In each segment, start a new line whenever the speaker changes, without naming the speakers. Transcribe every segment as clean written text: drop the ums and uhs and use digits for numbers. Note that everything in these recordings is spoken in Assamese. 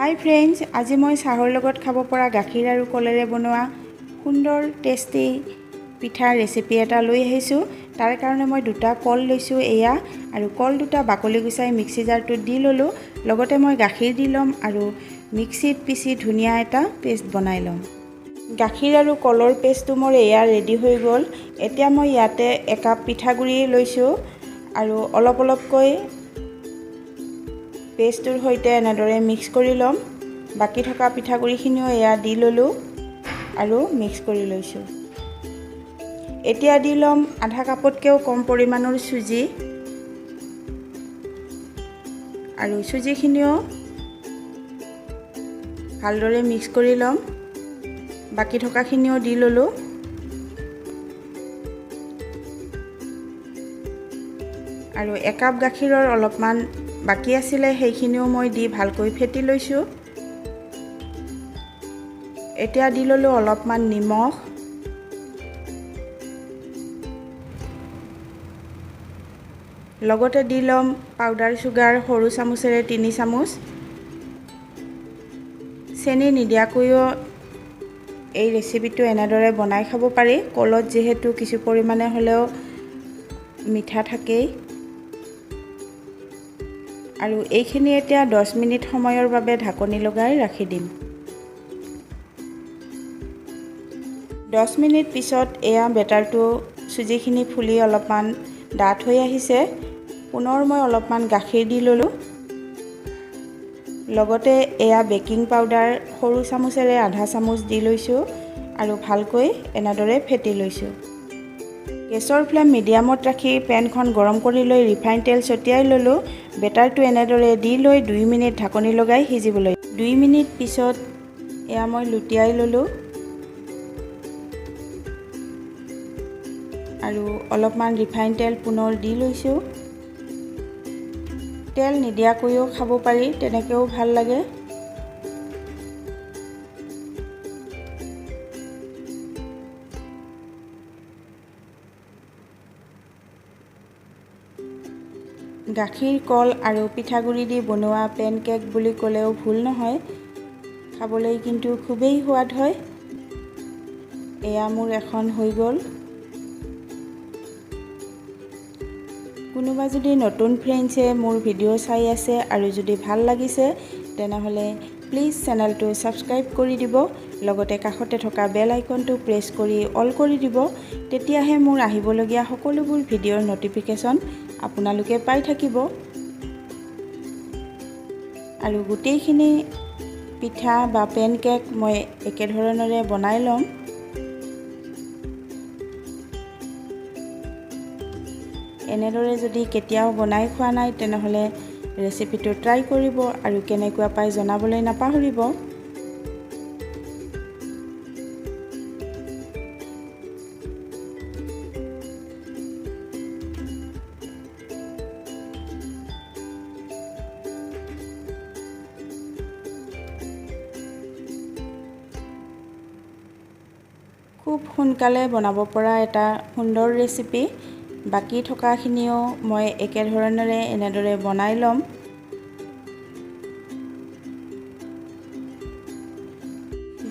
হাই ফ্ৰেণ্ডছ, আজি মই চাহৰ লগত খাব পৰা গাখীৰ আৰু কলেৰে বনোৱা সুন্দৰ টেষ্টি পিঠাৰ ৰেচিপি এটা লৈ আহিছোঁ। তাৰ কাৰণে মই দুটা কল লৈছোঁ এয়া, আৰু কল দুটা বাকলি গুচাই মিক্সি জাৰটোত দি ল'লোঁ। লগতে মই গাখীৰ দি ল'ম আৰু মিক্সিত পিচি ধুনীয়া এটা পেষ্ট বনাই ল'ম। গাখীৰ আৰু কলৰ পেষ্টটো মোৰ এয়া ৰেডি হৈ গ'ল। এতিয়া মই ইয়াতে একাপ পিঠাগুড়ি লৈছোঁ আৰু অলপ অলপকৈ পেষ্টটোৰ সৈতে এনেদৰে মিক্স কৰি ল'ম। বাকী থকা পিঠাগুড়িখিনিও এয়া দি ল'লোঁ আৰু মিক্স কৰি লৈছোঁ। এতিয়া দি ল'ম আধা কাপতকৈও কম পৰিমাণৰ চুজি, আৰু চুজিখিনিও ভালদৰে মিক্স কৰি ল'ম। বাকী থকাখিনিও দি ল'লোঁ। আৰু একাপ গাখীৰৰ অলপমান বাকী আছিলে, সেইখিনিও মই দি ভালকৈ ফেটি লৈছোঁ। এতিয়া দি ল'লোঁ অলপমান নিমখ, লগতে দি ল'ম পাউডাৰ চুগাৰ সৰু চামুচেৰে 3 চামুচ। চেনি নিদিয়াকৈও এই ৰেচিপিটো এনেদৰে বনাই খাব পাৰি। কলত যিহেতু কিছু পৰিমাণে হ'লেও মিঠা থাকেই। আৰু এইখিনি এতিয়া 10 মিনিট সময়ৰ বাবে ঢাকনি লগাই ৰাখি দিম। 10 মিনিট পিছত এয়া বেটাৰটো চুজিখিনি ফুলি অলপমান ডাঠ হৈ আহিছে। পুনৰ মই অলপমান গাখীৰ দি ল'লোঁ। লগতে এয়া বেকিং পাউডাৰ সৰু চামুচেৰে আধা চামুচ দি লৈছোঁ আৰু ভালকৈ এনেদৰে ফেটি লৈছোঁ। গেছৰ ফ্লেম মিডিয়ামত ৰাখি পেনখন গৰম কৰি লৈ ৰিফাইন তেল ছটিয়াই ল'লোঁ। বেটাৰটো এনেদৰে দি লৈ 2 মিনিট ঢাকনি লগাই সিজিবলৈ। 2 মিনিট পিছত এয়া মই লুটিয়াই ল'লোঁ আৰু অলপমান ৰিফাইন তেল পুনৰ দি লৈছোঁ। তেল নিদিয়াকৈও খাব পাৰি, তেনেকৈও ভাল লাগে। গাখীৰ, কল আৰু পিঠাগুড়ি দি বনোৱা পেনকেক বুলি ক'লেও ভুল নহয়, খাবলৈ কিন্তু খুবেই সোৱাদ হয়। এয়া মোৰ এখন হৈ গ'ল। কোনোবা যদি নতুন ফ্ৰেণ্ডছে মোৰ ভিডিঅ' চাই আছে আৰু যদি ভাল লাগিছে, তেনেহ'লে প্লিজ চেনেলটো ছাবস্ক্ৰাইব কৰি দিব, লগতে কাষতে থকা বেল আইকনটো প্ৰেছ কৰি অল কৰি দিব। তেতিয়াহে মোৰ আহিবলগীয়া সকলোবোৰ ভিডিঅ'ৰ ন'টিফিকেশ্যন আপোনালোকে পাই থাকিব। আৰু গোটেইখিনি পিঠা বা পেনকেক মই একেধৰণেৰে বনাই ল'ম। এনেদৰে যদি কেতিয়াও বনাই খোৱা নাই, তেনেহ'লে ৰেচিপিটো ট্ৰাই কৰিব আৰু কেনেকুৱা পাই জনাবলৈ নাপাহৰিব। খুব সোনকালে বনাব পৰা এটা সুন্দৰ ৰেচিপি। বাকী থকাখিনিও মই একেধৰণেৰে এনেদৰে বনাই ল'ম।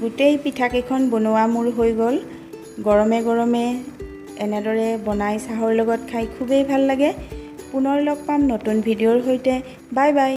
গোটেই পিঠাকেইখন বনোৱা মোৰ হৈ গ'ল। গৰমে গৰমে এনেদৰে বনাই চাহৰ লগত খাই খুবেই ভাল লাগে। পুনৰ লগ পাম নতুন ভিডিঅ'ৰ সৈতে। Bye bye.